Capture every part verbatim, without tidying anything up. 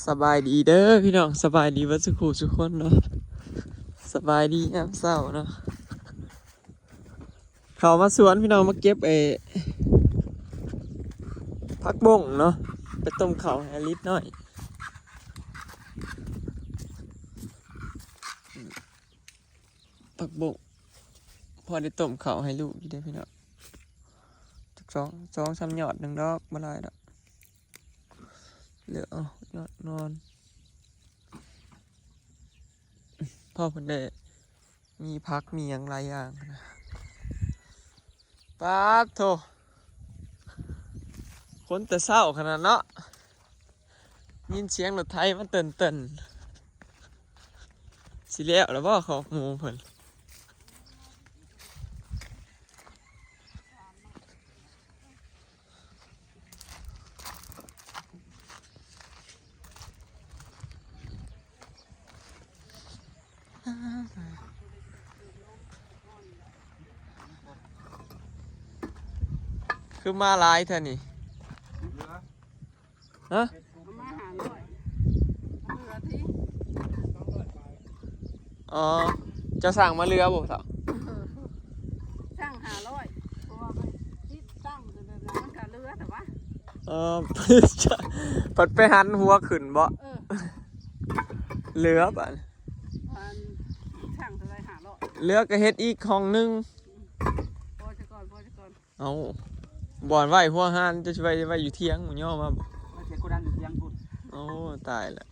สบายดีเด้อพี่น้อง สบายดีเบิดสุขุสุคนเนาะ สบายดียามเช้าเนาะ เข้ามาสวนพี่น้อง มาเก็บไอ้ผักบงเนาะ ไปต้มข้าวให้ลิดน้อย ผักบง พอได้ต้มข้าวให้ลูกอยู่เด้อพี่น้อง จักสอง สองสามยอดหนึ่งดอก บ่หลายดอก เหลือเอายอดนอน พ่อเพิ่นได้มีผักมีหยังหลายอย่างนะ ป๊าดโธ่ คนแต่เช้าขนาดเนาะ ยินเสียงรถไถมาเติ่นๆ สิแล้วแล้วบ่คอกหมูเพิ่น คือมาหลายแท้นี่ ฮะ เอามาห้าร้อย เหลือที่ อ๋อ เจ้าสั่งมาเหลือบ่เฒ่า เออ สั่งห้าร้อย เพราะว่ามันติดตั้งอยู่แบบนั้น มันก็เหลือแต่ว่า เออ ผัดไปหันหัวขึ้นบ่ เออ เหลือบัด อันสั่งเท่าไหร่ ห้าร้อย เหลือก็เฮ็ดอีกห้องหนึ่ง พอซะก่อน พอซะก่อน เอ้า บ่อนไว้หัวหาน จะสิไว้ ไว้อยู่เถียง หมู่ย่อมาบ่ ไว้เถียงโกดังอยู่เถียงพุ้น โอ้ ตายละ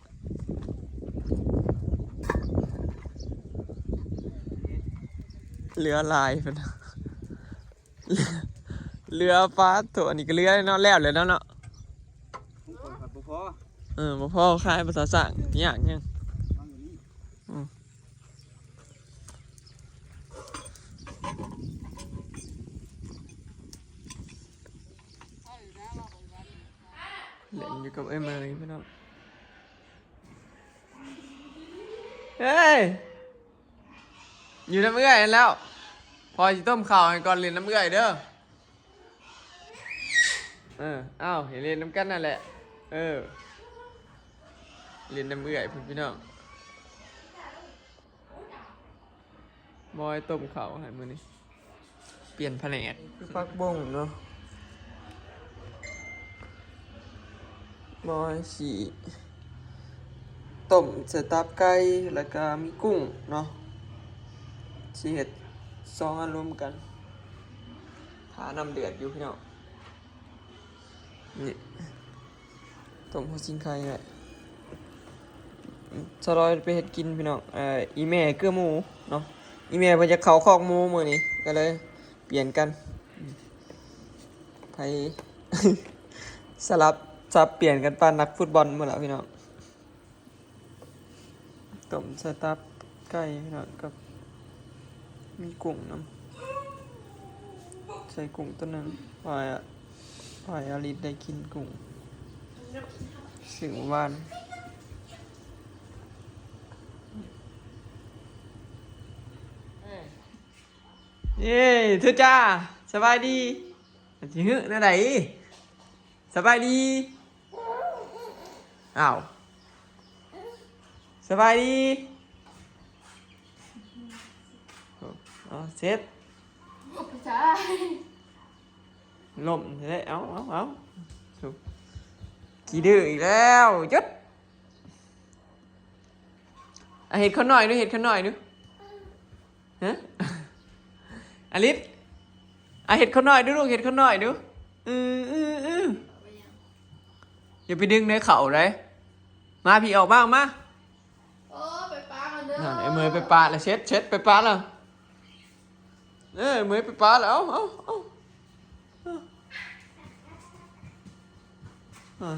เหลือหลายเพิ่น เหลือ ป๊าดโธ่ อันนี้ก็เหลือเนาะ แล้วแล้วเนาะ ของข้อยบ่พอ เออ บ่พอขายภาษาสร้าง ยากหยัง เอาอยู่นี่ อืม เล่นอยู่กับไอ้เมย์พี่น้อง เฮ้ย อยู่นำเอื้อยนั่นแล้ว พอสิต้มข้าวให้ก่อน เล่นนำเอื้อยเด้อ เออ อ้าว ให้เล่นนำกันนั่นแหละ เออ เล่นนำเอื้อยพุ้นพี่น้อง บอยต้มข้าวให้มื้อนี้ เปลี่ยนแผนก คือผักบงเนาะ บอยสิต้มใส่ตับไก่ แล้วก็มีกุ้งเนาะ สิเฮ็ดสองอันรวมกัน ถ้าน้ำเดือดอยู่พี่น้อง นี่ ต้มหัวซิงไคไว้ สะลอยไปเฮ็ดกินพี่น้อง เอ่อ อีแม่เกือหมูเนาะ อีแม่เพิ่นจะเข้าคอกหมูมื้อนี้ ก็เลยเปลี่ยนกัน ไผ สลับสับเปลี่ยนกันปานนักฟุตบอลมื้อละพี่น้อง ต้มใส่ตับไก่พี่น้อง กับมีกุ้งนำ ใส่กุ้งตัวหนึ่ง ปล่อยอะ ปล่อยอาริสได้กินกุ้ง ซื้อมื้อวาน เย้ เธอจ้า สบายดี สิหื้อแนวใด สบายดี อ้าว สบายดี อ๋อ เสร็จ ใช่ ล้มเลย เอาเอาเอา ขี้ดื้ออีกแล้ว หยุด อ่ะ เฮ็ดข้าวหน่อยดู เฮ็ดข้าวหน่อยดู ฮะ อาริส อ่ะ เฮ็ดข้าวหน่อยดูลูก เฮ็ดข้าวหน่อยดู อืออืออือ อย่าไปดึงในเขาเลย มาพี่ ออกมา ออกมา โอ้ ไปปะกันเด้อ นั่น ไอ้เมยไปปะแล้ว เช็ด เช็ด ไปปะแล้ว เออ เมยไปปะแล้ว เอาเอาเอาเอา อ่ะ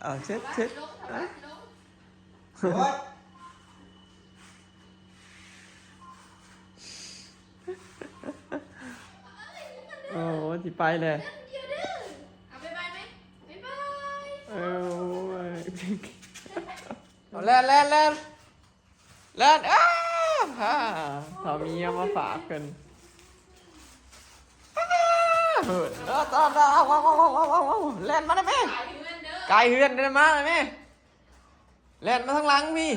เอา เช็ด เช็ด อ่ะ โอ้ สิไปเลย เอา บ๊ายบายไหม บ๊ายบาย เออ เอา แล่น แล่น แล่น แล่น อ้า ฮ่า เฒ่ามีเอามาฝากกัน อ้า เออต่อต่อเอาเอาเอาเอาเอาเอาแล่นมาได้ไหม กายเฮือนเด้อ มาได้ไหม แล่นมาทางหลังพี่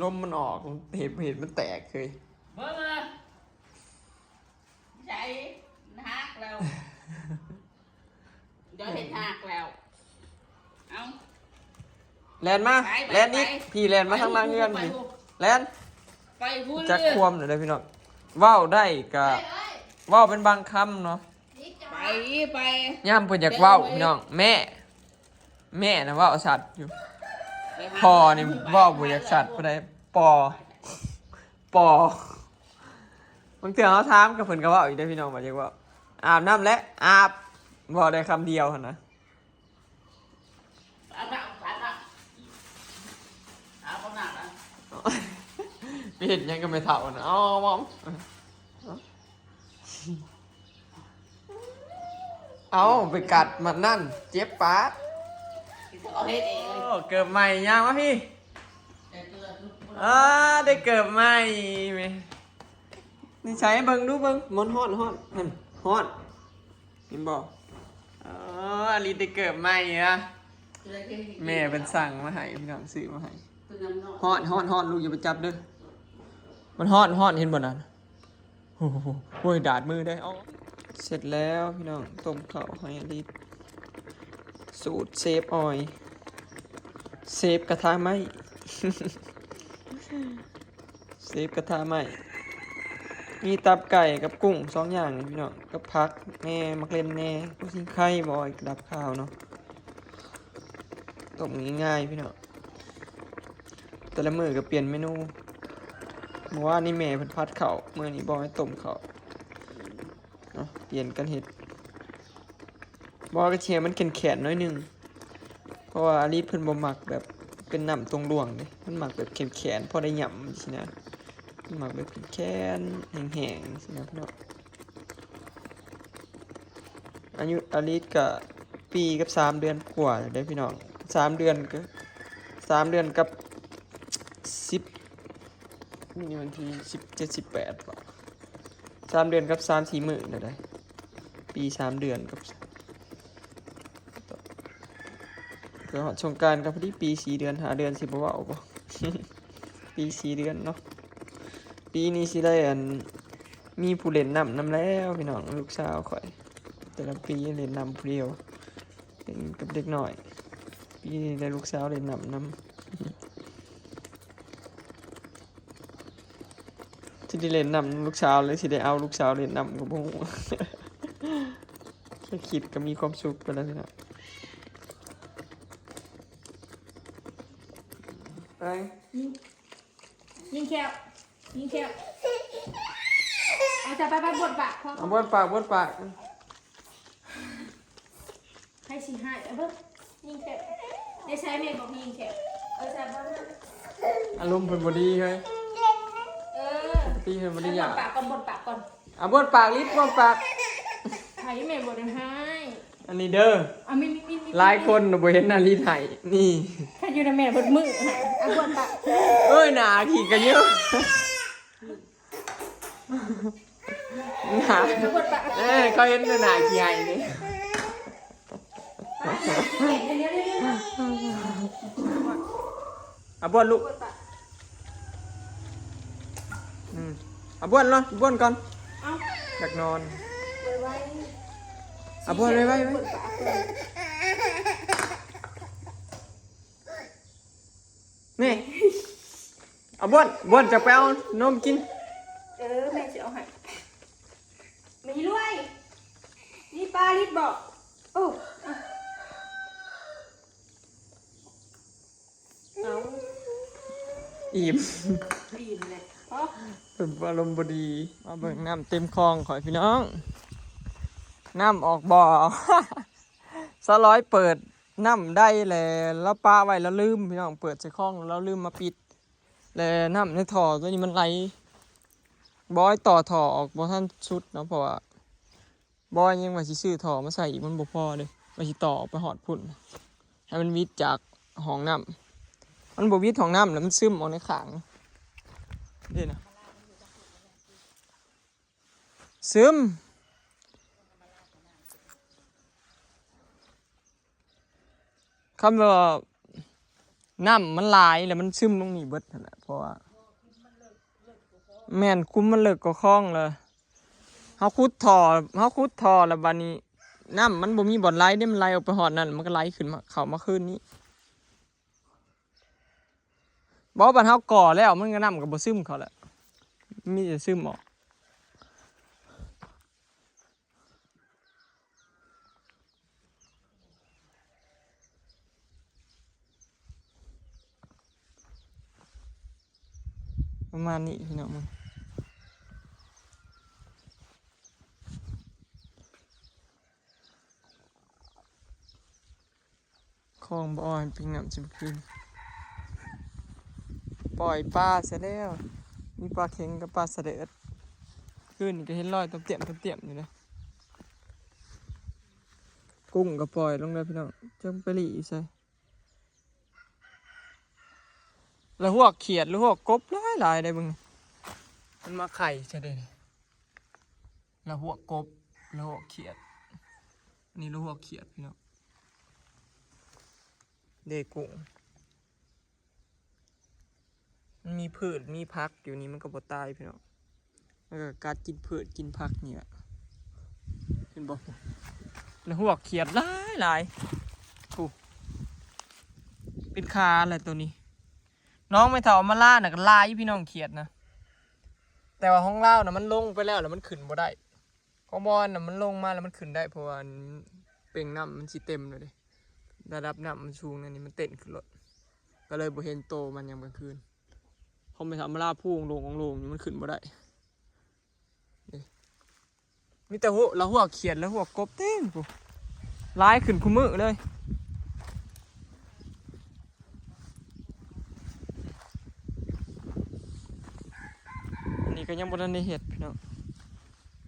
ลมมันออก เห็ด เห็ดมันแตกเลย เบิ่งเลย ใส่หักแล้ว เดี๋ยวเห็นหักแล้ว เอา แล่นมา ไปไป แล่นอีก ไป พี่แล่นมาทางหลังเฮือน ไป พี่ ไป แล่น ไปพูด จัก เรื่อง ความหน่อยเด้อพี่น้อง เว้าได้กะ ไปเลย เว้าเป็นบางคำเนาะ ไป ไป ย่ามเพิ่นอยากเว้า ไปเลย พี่น้อง แม่ แม่นะเว้าสัตว์อยู่ ไปหา พ่อนี่เว้าบ่อยากสัตว์ผู้ใด ปอ ปอ บางเทื่อเขาถามกับเพิ่นก็เว้าอยู่เด้อพี่น้อง บ่อยากเว้า อาบน้ำแล้ว อาบ เว้าได้คำเดียวหั้นนะ อาบน้ำ อาบน้ำ อาบน้ำนะ ไปเห็นหยังก็ไม่เท่านะ เอา เอา เอา เอาไปกัดมันนั่น เจ็บปาก เอาเฮ็ดเองเลย โอ้ เกิบใหม่ ย่างมาพี่ แต่เกลือทุกคน อ่า ได้เกิบใหม่แม่ นี่ใช้เบิ่งดูเบิ่ง มันฮ้อนฮ้อน นั่น ฮ้อน เห็นบ่ อ๋อ อลิสได้เกิบใหม่นะ เกลือเทศ แม่เพิ่นสั่งมาให้ พี่น้องซื้อมาให้ เพิ่นนำเนาะ ฮ้อนฮ้อนฮ้อน ลูกอย่าไปจับเด้อ มันฮ้อนฮ้อน เห็นบ่นั่น โอ้โห โอ้ย ดาดมือได้ เอา เสร็จแล้วพี่น้อง ต้มข้าวให้อลิส สูตรเชฟออย เชฟกระทะไหม้ เชฟกระทะไหม้ มีตับไก่กับกุ้งสองอย่างนี่พี่น้อง กับผักแหน่ หมากเล่นแหน่ ลูกชิ้นไข่บ่ อยากดับคาวเนาะ ต้มง่ายๆพี่น้อง แต่ละมื้อก็เปลี่ยนเมนู เมื่อวานนี้แม่เพิ่นผัดข้าว มื้อนี้บ่อยต้มข้าวเนาะ เปลี่ยนกันเฮ็ด บ่อยก็สิให้มันแข็งๆหน่อยหนึ่ง เพราะว่าอลิสเพิ่นบ่มักแบบเป็นน้ำตรงล่วงเด้ มันมักแบบแข็งๆ พอได้หยำซี้นะ มันมักแบบแข็งๆ แห้งๆ ซี้นะพี่น้อง อายุอลิสก็ปีกับสามเดือนกว่าแล้วเด้อพี่น้อง สามเดือนก็ สามเดือนกับสิบ นี่วันที่สิบเจ็ด สิบแปดบ่ สามเดือนกับสามสี่มื้อแล้วเด้อ ปีสามเดือนกับ ก็ฮอดสงกรานต์ก็พอดีปีสี่เดือน ห้าเดือนสิบ่เว้าบ่ ปีสี่เดือนเนาะ ปีนี้สิได้อัน มีผู้เล่นน้ำนำแล้วพี่น้อง ลูกสาวข่อย แต่ละปีเล่นน้ำผู้เดียว เล่นกับเด็กน้อย ปีนี้ได้ลูกสาวเล่นน้ำนำ สิได้เล่นนำลูกสาวหรือสิได้เอาลูกสาวเล่นนำก็บ่ฮู้ แค่คิดก็มีความสุขไปแล้วพี่น้อง ไป ยิง ยิงแคบ ยิงแคบ เอาจ้ะ ไป ไป บดปากพอ เอาบ้วนปาก บ้วนปาก ใครสิให้ เอาเบิ่ง ยิงแคบ ได้ใช้แม่บอกยิงแคบ เออ ใช่บ้างนะ อารมณ์เพิ่นบ่ดีเฮ้ย เออ ตีเพิ่นบ่ดี ใช้ อย่า บดปากก่อน บดปากก่อน อ่ะ บ้วนปาก ลิด บ้วนปาก ใครแม่บ่ได้ให้ อันนี้เด้อ อ่ะ มี มี มี มี หลายคนน่ะบ่เห็นนาลีไทย นี่ ถ้าอยู่ในแม่เบิดมือให้ อ่ะ บดปาก เอ้ย หนาขี้กะเยอะ หนา อ่ะ บดปาก เอ้ย เขาเห็นแต่หนาขี้ไห้นี่ เดี๋ยวเดี๋ยวเดี๋ยวเดี๋ยว อ่ะ บ้วนลูก บดปาก อืม อ่ะ บ้วนเนาะ บ้วนก่อน เอา อยากนอน ไวๆ อ่ะ บ้วนไวๆ ไวๆ บดปากก่อน นี่ เอาบ้วน บ้วนจะไปเอานมกิน เออ แม่จะเอาให้ มีรวย นี่ปลาลิดบอก โอ้ อ่ะ เอา อิ่ม อิ่มเลย อ๋อ เป็นอารมณ์บ่ดี มาเบิ่งน้ำเต็มคลองข่อยพี่น้อง น้ำออกบ่อ สาวร้อยเปิดน้ำได้แหละ แล้วปะไว้แล้วลืมพี่น้อง เปิดใส่คลองแล้วลืมมาปิด และน้ำในท่อตัวนี้มันไหล บอยต่อท่อออกบ่ทันสุดเนาะ เพราะว่าบอยยังว่าสิซื้อท่อมาใส่อีก มันบ่พอเด้ ว่าสิต่อออกไปฮอดพุ้น ให้มันวิดจากห้องน้ำ มันบ่วิดห้องน้ำแล้วมันซึมออกในข้าง เด้นะ ซึม คำว่าน้ำมันหลายแล้วมันซึมลงนี่เบิดนั่นแหละ เพราะว่า แม่น คุ้มมันเลิกกว่าคลองเลย เฮาขุดท่อ เฮาขุดท่อแล้วบัดนี้ น้ำมันบ่มีบ่อนไหลเด้ มันไหลออกไปฮอดนั่น มันก็ไหลขึ้นมา เข้ามาคืนนี้ บ่ บัดเฮาก่อแล้ว มันก็น้ำก็บ่ซึมเข้าแล้ว มีแต่ซึมออก ประมาณนี้พี่น้อง คลองบ่ออยปิงน้ำจนคืน ปล่อยปลาซะแล้ว มีปลาเข็งกับปลาสะเดิด คืนนี้ก็เห็นลอยตอมเตียมตอมเตียมอยู่เลย กุ้งก็ปล่อยลงแล้วพี่น้อง จักไปหลีอยู่ไส ละหวกเขียด ละหวกกบหลายๆ ได้เบิ่ง มันมาไข่ซะเด้ ละหวกกบ ละหวกเขียด นี่ละหวกเขียดพี่น้อง เด้กุ้ง มันมีพืช มีผักอยู่นี่มันก็บ่ตายพี่น้อง มันก็กัดกินพืชกินผักนี่แหละ เห็นบ่ ละหวกเขียดหลายหลาย โอ้ เป็นขาแหละตัวนี้ น้องไม่เท่ามาล่าน่ะก็หลายอยู่พี่น้องเขียดนะ แต่ว่าของลาวน่ะมันลงไปแล้ว แล้วมันขึ้นบ่ได้ ของบ่อนน่ะมันลงมาแล้วมันขึ้นได้ เพราะว่าเป่งน้ำมันสิเต็มเลยเด้ ระดับน้ำมันสูงนั่นนี่มันเต้นขึ้นรถ ก็เลยบ่เห็นโตมันยามกลางคืน ของไม่เท่ามาล่าผู้โลงๆ อยู่มันขึ้นบ่ได้ นี่ มีแต่หัว ละหวกเขียด ละหวกกบเต็มพุ้น หลายขึ้นคุมื้อเลย อันนี้ก็ยังบ่ทันได้เฮ็ดพี่น้อง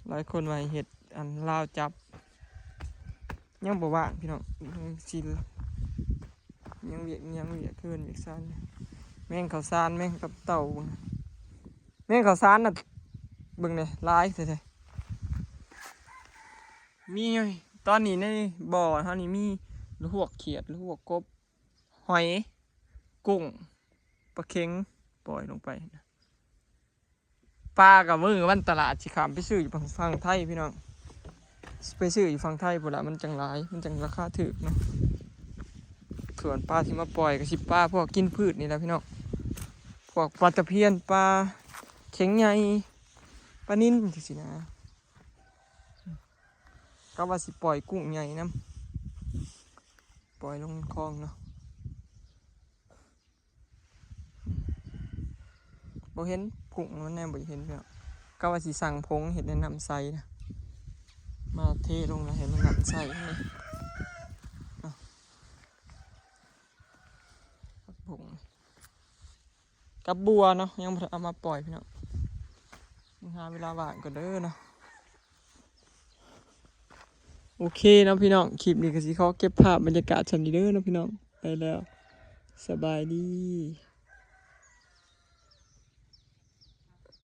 หลายคนว่าให้เฮ็ดอันลาวจับ ยังบ่ว่างพี่น้อง ยังสิ ยังเวียก ยังเวียกเฮือนเวียกซาน แมงข้าวสาร แมงตับเต่า แมงข้าวสารน่ะ เบิ่งแหน่ หลายแท้ๆ มีอยู่ ตอนนี้ในบ่อเฮานี่มีละหวกเขียด ละหวกกบ หอย กุ้ง ปลาเข็ง ปล่อยลงไปนะ ปลากับมื้อวันตลาดสิข้ามไปซื้ออยู่ฝั่งไทยพี่น้อง ไปซื้ออยู่ฝั่งไทยพุ้นละ มันจั่งหลาย มันจั่งราคาถูกเนาะ ส่วนปลาที่มาปล่อยก็สิปลาพวกกินพืชนี่แหละพี่น้อง พวกปลาตะเพียน ปลาเข็งใหญ่ ปลานิลจั่งซี้นะ ก็ว่าสิปล่อยกุ้งใหญ่นำ ปล่อยลงคลองเนาะ บ่เห็นกุ้งมันแน่ บ่เห็นพี่น้อง ก็ว่าสิสั่งผงเฮ็ดให้น้ำใสนะ มาเทลงแล้วให้มันน้ำใสนี่ อ่ะ ผักบุ้งกับบัวเนาะ ยังบ่ทันเอามาปล่อยพี่น้อง หาเวลาว่างก่อนเด้อเนาะ โอเคเนาะพี่น้อง คลิปนี้ก็สิขอเก็บภาพบรรยากาศส่ำนี้เด้อเนาะพี่น้อง ไปแล้ว สบายดี